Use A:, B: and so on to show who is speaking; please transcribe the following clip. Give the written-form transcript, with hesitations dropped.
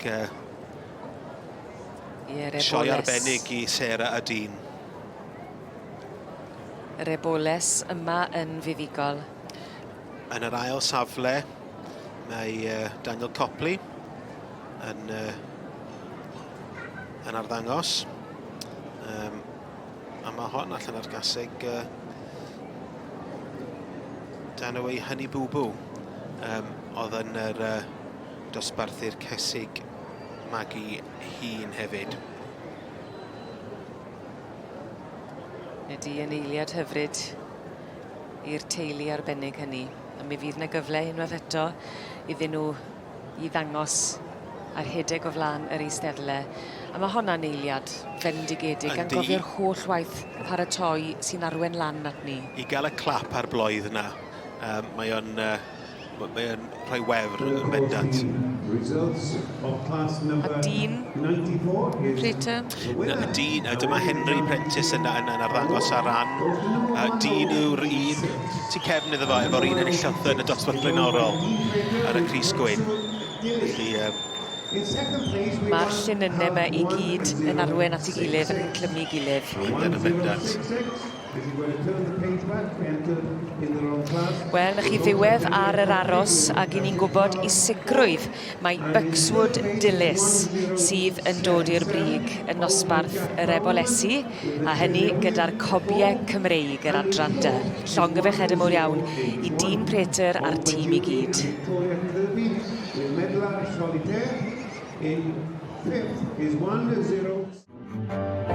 A: Ac uh, sioe arbennig i Sarah a Dean.
B: Yr eboles yma yn fuddugol.
A: Yn yr ail safle mae uh, Daniel Copley yn, uh, yn arddangos. Um, a mae hon allan ar gaseg uh, dan away Honey Boo Boo. Um, oedd yn yr uh, dosbarthu'r cesig magu hun hefyd.
B: Ydy yn eiliad hyfryd i'r teulu arbennig hynny. A mi fydd 'na gyfle unwaith eto iddyn nhw i ddangos a rhedeg o flan yr eisteddle. A ma' honna'n eiliad fendigedig gan gofio'r holl waith paratoi sy'n arwen lan at ni.
A: I gael y clap a'r bloedd 'na, um, mae o'n uh, mae o'n rhoi wefr yn bendant.
B: A dyn Prater?
A: Na, dyn, dyma Henry Prentice yn, yn, yn arddangos ar ran. Uh, dyn yw'r un tu cefn iddo fo, efo'r un enillodd yn y dosbarth blaenorol ar y Cris Gwyn. Felly, um,
B: Mae'r llinynnau yma i gyd yn arwen at ei gilydd ac yn clymu gilydd.
A: Yn bendant.
B: Wel, na chi ddiwedd ar yr aros ac i ni'n gwybod i sicrwydd mae Buckswood Dilys sydd yn dod i'r brig yn nosbarth yr ebolesi a hynny gyda'r cobiau Cymreig yr adran dy. Llongyfarchiadau mowr iawn i Dean Prater a'r tîm i gyd.
C: In fifth is 1-0.